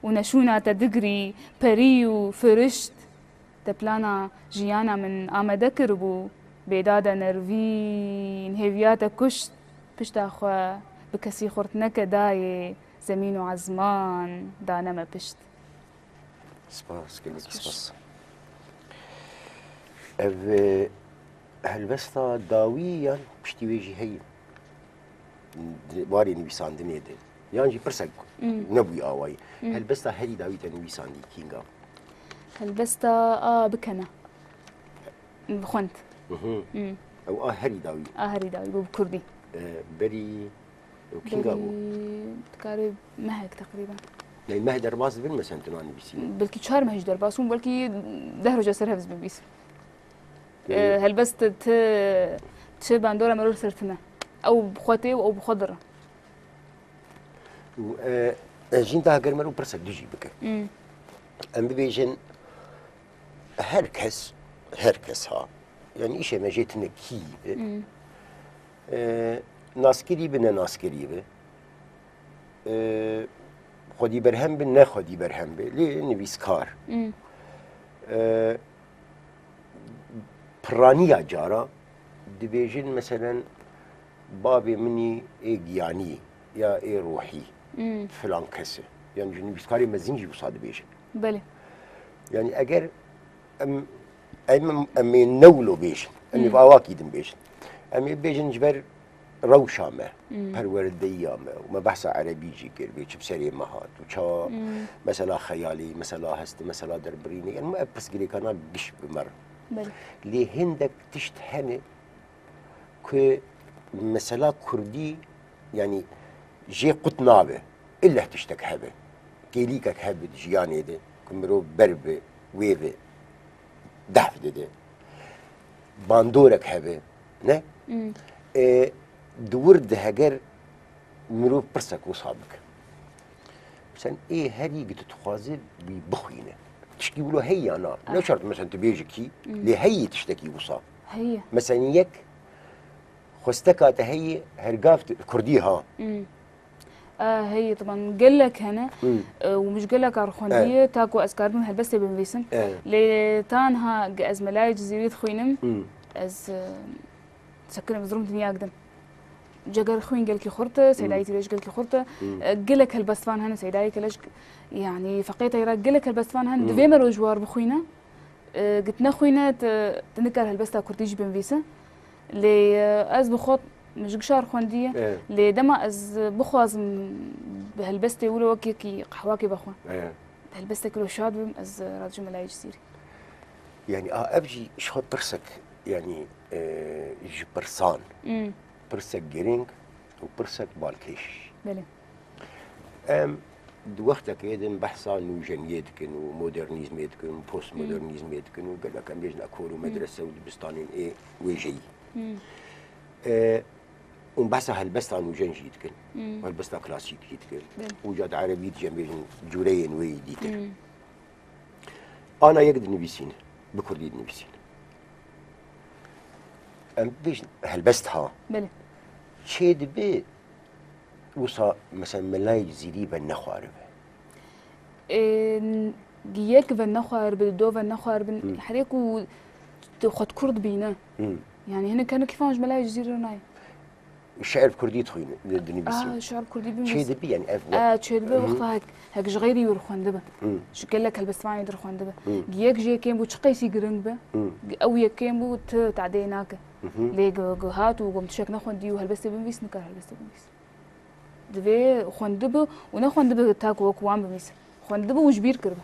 û ne şûna te digirî, perî û firişt. Te plana jiyana min amede kiribû, bêdade nervîn, hêviya te kuşt. Pişta xwe bi kesî xurt neke dayê, zemîn û ezman dane me pişt. Spas, gelek spas. Ev, e, helbesta dawî yan piştî wê jî heye? Di warê nivîsandinê de. Yan jî pirsek Hmm. nebûye awayî. Hmm. Helbesta herî dawî te nivîsandî kînga? Helbesta a bikene. Bi xwend. Mhm. Hmm. Ew a herî dawî. A herî dawî bû bi kurdî. E, berî Ew kînga bû? Berî dikarê mehek teqrîben. Ney meh derbas dibin, mesela tu nanivîsî? Belkî çar meh jî derbas bûn, belkî deh roja ser hev ez binivîsim. Yanî Ee, helbest ti, ti bandora meror ser tune. Ew bi xwe tê û ew bi xwe dire. Û, e, ez jîn daha ger mero pirsek dijî bike. Hmm. Em bibêjin, her kes, her kes ha. Yani îşê me jê tune kî be. Hmm. E, naskirî bi, ne naskirî bi. E, xwedî berhem bi, ne xwedî berhem bi. Lê nivîskar. Hmm. E, piraniya cara dibêjin, meselen, bavê min î ê giyanî ya ê ruhî Hmm. filan kes e. Yani ji nivîskarê mezin jî wisa dibêjin. Belê. Yani eger em, em, em ê ne wilo bêjin, em ê Hmm. bi awakî din bêjin. Em ê bêjin ji ber rewşa me, Hmm. perwerdeyiya me û me behsa erebî jî kir, bê çi bi serê me hat û çawa Hmm. mesela xeyalî, mesela hestî, mesela derbirînê, yani ev pirsgirêkana giş bi me re. Belê. Lê hindek tişt hene ku mesela kurdî, yani jê qut nabe. Îlle tiştek hebe. Kêlîkek hebe di jiyanê de ku mirov ber bi wê ve dehf dide. Bandorek hebe, ne? Hmm. E, di wir de heger mirov pirsek wisa bike. Sen ê herî gi tu dixwaze wî bixwîne. Tişkî wilo heye ya na? Ne Ah. şert mesela tu bêjî kî, Hmm. lê heye tiştekî wisa. Heye. Mesela yek xwesteka te heye, her gav tu, kurdî ha. Hmm. E, heye, taban gelek hene. Hmm. E, û min ji gelek ar xwendiye, Eh. ta ku ez karibim helbestê binivîsim. Eh. Lê tanha ge ez Melayê Cizîrî dixwînim, Hmm. ez, e, sekinim, ez dim dinya gidim. Ceger xwîn gelkî xurt e, Hmm. seydayî tîrêj gelkî xurt e. Hmm. E, gelek helbestvan hene, seydayê keleş, yani feqê teyra gelek helbestvan hene. Hmm. Divê me roj war bixwîne. E, gitine xwîne, tu, tu nikar helbesta kurdî jî binivîse. Lê, e, ez bi xwe min ji gişar xwendiye. E. Lê dema ez bixwazim bi helbestê wilo wek yekî qehwakê vexwim. E. Helbestekî wilo şad bim, ez radicim Melayê Cizîrî. Yani, a, ev jî ji xwe pirsek, yani, e, ji pirsan. Hmm. Pirsek girîng û pirsek balkêş. Belê. Em di wextekê din behsa nûjeniyê dikin û modernîzmê dikin û postmodernîzmê dikin û gelek em bêjin ekol û Hmm. medrese û dibistanên ê wêjeyî. Hmm. E, û behsa helbesta nûjen jî dikin. Hmm. Helbesta klasîk jî dikin. Belê. Û ca di erebî dice em bêjin cûreyên wê yî dîtir. Hmm. Ana yek dinivîsîne, bi kurdî dinivîsîne. Em bêjin helbest ha. Belê. Çê dibe wisa, mesela, Melayê Cizîrî ve nexwaribe. Ê, n-, yek ve nexwaribe, do ve nexwaribe, Hmm. herê ku tu xwe kurd bîne. Hmm. Yani hinek hene kîfan ji Melayê Cizîrî re nayê. Şiir kurdî dixwîne, di-, dinivîsîne. Ah, şiir kurdî binivîs. Çê dibe, yani ev Ee, wek. Çê dibe Hı hı. wexta hek, hek ji xeyrî wir xwendibe. Hı. Ji gelek helbestvanê dir xwendibe. Hı. Gi yek jê kêm bû, çi qeysî giring be. Hı. Gi-, ew yek kêm bû, ti tadê nake. Hı hı. Lê gi-, gi hat û gom tişek nexwendî û helbestê binivîs, nikar helbestê binivîs. Divê xwendibe û nexwendibe ta ku wek wan binivîse. Xwendibe û ji bîr kiribe.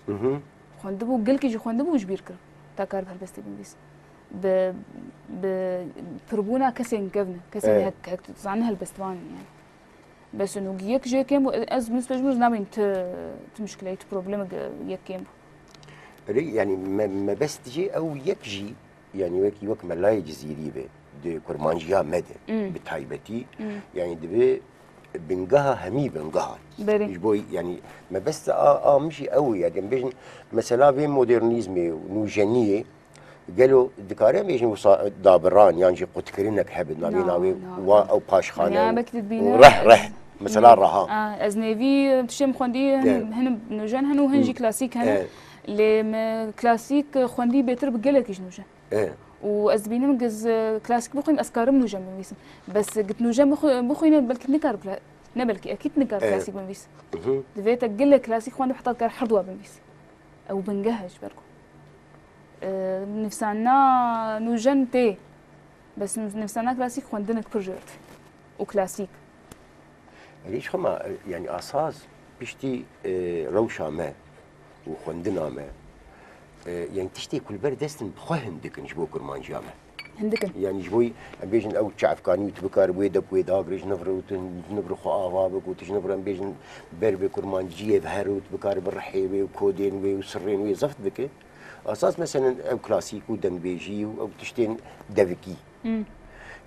Mhm. Xwendibe û gelkî jî xwendibe û ji bîr kir. Ta kar bi helbestê binivîs. Bi, bi pirbûna kesên kevn e. Kesên Evet. hek, hek zanin helbestvan in yani. Bes û yek jê kêm bû, ez nisbet ji min nabînim ti, ti muşkileyê, ti problemek yek kêm bû. Erê, yanî me-, mebest jî ew yek jî, yanî wekî wek melayê Cizîrî be, di kurmanciya me de, Hmm. bi taybetî, Hmm. yanî dibe bingeha hemî bingehan. Berê. Ji bo, yanî mebest a, a min jî ew e, yanî em bêjin mesela vê modernîzmê û nûjeniyê, gelo dikare em bêjin wisa dabiran yan jî qutkirinek hebe navê Na, navê na, wa na. ew paşxane Ya, û, belkî tu dibîne û reh, ez reh. Mesela Hmm. reha. A, ez nêvî tiştê min xwendî hin, Evet. hin nûjen hene û hin jî Hmm. klasîk hene. Evet. Lê me klasîk xwendî bêtir bi gelekî ji nûjen. E. Û ez dibînim giz, e, klasîk bixwînim, ez karim nûjen binivîsim. Bes git nûjen bixwe-, bixwîne, belkî nikar kla-, ne belkî, ekîd nikar E. klasîk binivîs. Mhm. Divê te gile klasîk xwendin heta dikar her dua binivîs. Ew bingeh e ji ber ku. E, nivîsandina nûjen tê. Bes nû-, nivîsandina klasîk xwendinek pir jêr dibî. û klasîk. Erê, ji xwe ma, e, yanî asas piştî, e, rewşa me û xwendina me, e, yanî tiştê ku li ber dest in bi xwe hindik in ji bo kurmanciya me. Hindik in. Yanî ji bo em bêjin ew çavkanî û tu bikarî wê dep wê dagirê ji nivre û tu ji nivre xwe ava bik û tu ji nivre em bêjin ber bi kurmanciyê ve here û tu bikarî bi rihê wê û kodên wê û sirrên wê zeft bike. Asas meselen ew klasîk û dengbêjî û ew tiştên devikî. Hmm.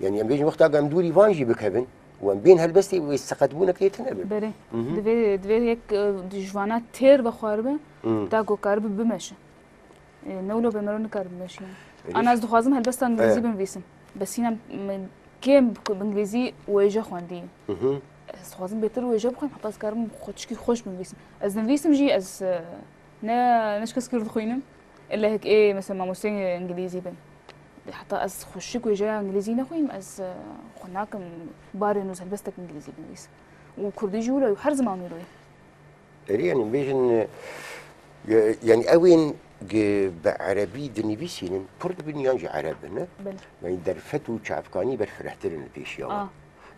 Yanî em bêjin wexta ku em dûrî van jî bikevin û em bên helbestê wê seqetbûnek lê tune be. Berê. Mhm. Divê, divê yek, e, ji vana têr vexwaribe, Hmm. ta ku karibe bimeşe. E, ne wilo be mero nikaribe bimeşe. Êdî Ana ez dixwazim helbesta îngilîzî E. binivîsim. Bes hîna min kêm bi, bi îngilîzî wêje xwendî. Mhm. Ez dixwazim bêtir wêje bixwînim, heta ez karim xwe tişkî xweş binivîsim. Ez dinivîsim jî, ez, e, ne, ne ji kes kir dixwînim. Illa hek ê, mesela, mamosteyê îngilîzî bin. Heta ez xweşik wêjeya îngilîzî nexwînim, ez, e, xwe nakim barê nûz helbestek îngilîzî binivîsim. Û kurdî jî wilo ye, her ziman wilo ye. Erê, yanî bêjin, e, yanî ew ên gi-, bi erebî dinivîsînin, kurd bin yan jî ereb bin, ne? Belê. Yanî derfet û çavkanî berfirehtir in li pêşiya wan. A.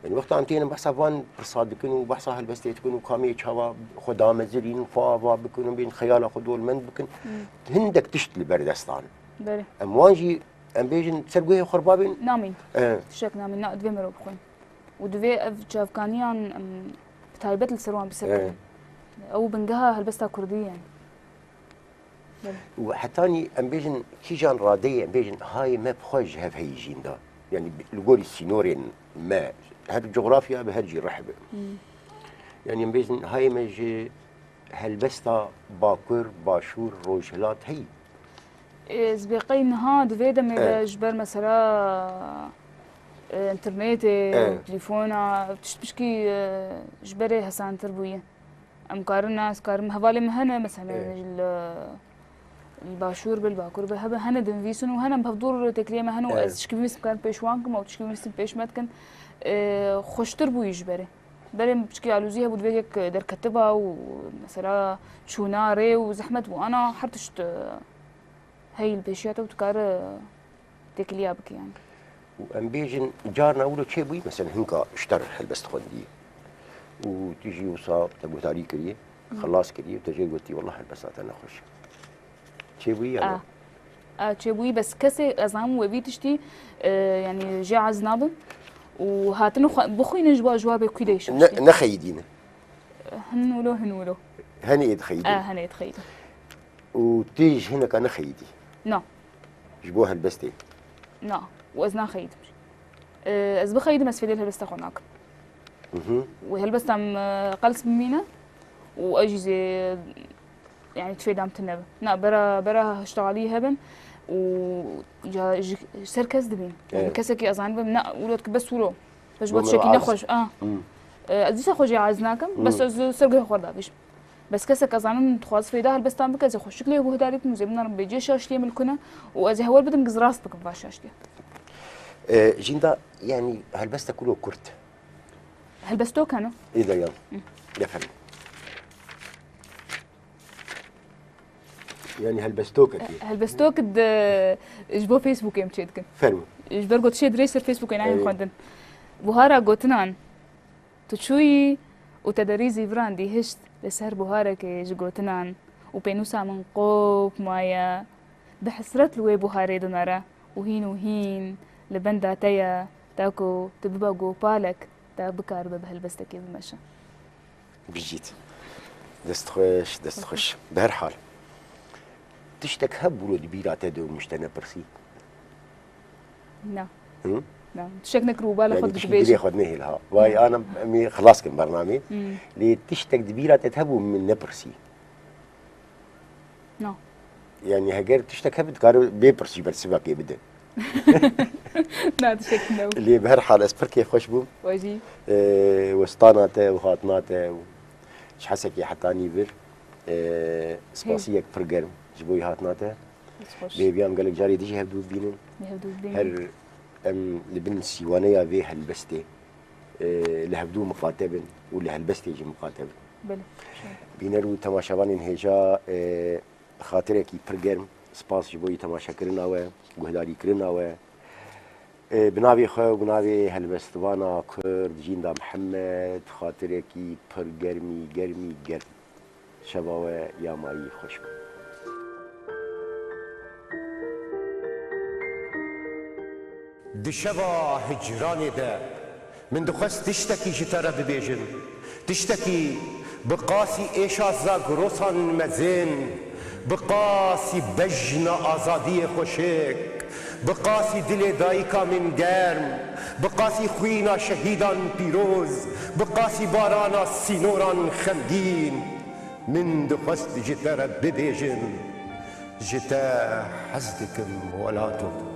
Yanî wexta em tênin behsa van pirsa dikin û behsa helbestê dikin û kamê çawa xwe damezirînin, xwe ava bikin û bên xeyala xwe dolmend bikin, Hmm. hindek tişt li ber destan. Belê. Em wan jî, em bêjin, ser guhê xwe re babên. Namîn. E. Tiştek namîn, na, divê mero bixwin. Û divê ev çavkaniyan, em, bi taybet li ser wan bisekinin. E. Ew bingeha helbesta kurdî ye. Belê. Û hetanî em bêjin kîjan radeyê em bêjin hayê me bi xwe ji hev heyî jîn da. Yanî bi, li gorî sînorên me, her cografya bi her cî rih be. Hmm. Yanî em bêjin hayê me ji helbesta bakur, başûr, rojhilat heyî. Ez bê qey niha di vê demê de E. ji ber mesela, e, înternetê, E. telefona, tişt pişkî, e, ji berê hesantir bûye. Em karin, ez karim, hevalê min hene, mesela, Evet. li, li başûr be, li bakur be, hebe, hene dinivîsin û hene bi hevdûr têkiliyê me hene û Evet. ez tişkî binivîsim, karim pêş wan kim û tişkî binivîsim pêş me dikin. E, xweştir bûyî ji berê. Berê min piçkî alûzî hebû, divê yek derketiba û mesela çûna rê û zehmet bû. Ana her tişt, e, heyî li pêşiya te û tu kare têkiliya bike yani. Û em bêjin carna wilo çêbûyî, mesela hinka ji te re helbest xwendiyê û tu jî wisa te guhdarî kiriye, Hı. xelas kiriye û te jê gotî, "Wallah helbesta te nexweş e." Çêbûyî ya A. ne? A, çêbûyî, bes kesê ez zanim wê vî tiştî, e, yani jê ez nabim û hatine xwe-, bixwînin ji bo cewabê ku de Ne, şaştî. Nexeyidîne. Hin wilo, hin wilo. Henê dixeyidî. A, henê dixeyidî. Û tu ji hineka nexeyidî? Na. Ji bo helbestê? Na. Û ez naxeyidim. E, ez bixeyidim, ez fêdê helbesta xwe nakim. Mhm. Û helbesta min, e, qels bimîne û ez jî zê, yani, tu fêda min tune be. Na, bera, bera hiştehalî hebin û ca ji ser kes dibîn. Yani, Evet. kesekî ez zanibim, na, wilo dike bes wilo. Ji bo Bo me tiştekî ve nexweş. Ah. Hmm. E, ez dîsa xwe jê aciz nakim, Hmm. bes ez ser guhê xwe davêjim. Bes kesek ez zanim dixwaz fêda helbestan bike, ez ê xweşik lê guhdarî bikim, ez ê binarim bêcê şaştiyê min li ku ne û ez ê hewl bidim giz rast bikim va şaştiye. E, Jînda, yani helbestek wilo kurt. Helbestok hene? Ê de yan. Hı. Efendim. Yani helbestokek ê. Helbestok di, ji bo Facebookê em çê dikin. Fermo. Ji ber gotişê dirêj ser Facebookê nayên Evet. xwendin. Buhara gotinan, tu çûyî û te derî zîviran dî hişt li ser buharekê ji gotinan û pênûsa min qop maye. Bi hesret li wê buharê dinere û hîn û hîn li benda te ye, ta ku tu bibe gopalek, te bikaribe bi helbestekê bimeşe. Bijît. Dest xweş, dest xweş. Bi her hal. Tiştek hebû di bîra te de û min ji te nepirsî? Na. Hı? Na. Tiştek nekir û bala xwe Yani dibêjin. Tiştek dilê xwe nehêl ha. Vay anam em ê xilas kim bernamê. Hmm. Lê tiştek di bîra te hebû min nepirsî. Na. Yani heger tiştek hebit dikare bê pirsî bersivakê bide. Na, tiştek ne. Lê bi her hal ez pir kêfxweş bûm. Wajî. Ee, westana te û hatina te û ji Hesekê hetanî vir. Ee, spasiyek pir germ ji bo hatina te. Xweş. Bêviyam gelek carê dijî hevdû bînin. Li hevdû bînin. Her em li bin sîwaneya vê helbestê e, li hevdû miqate bin û li helbestê jî miqate bin. Belê. Bîner û temaşevanên hêja e, xatirekî pir germ spas ji bo yî temaşekirina we, guhdarîkirina we. E, bi navê xwe û bi navê helbestvana Kurd Jînda Mihemed xatirekî pir germî, germî germ. Şeva we ya mayî xweş be. Di şeva hicranê de min dixwest tiştekî ji te re bibêjim. Tiştekî bi qasî êşa zagrosan mezin, bi qasî bejna azadiyê xweşik, bi qasî dilê dayika min germ, bi qasî xwîna şehîdan pîroz, bi qasî barana sînoran xemgîn. Min dixwest ji te re bibêjim, ji te hez dikim welato.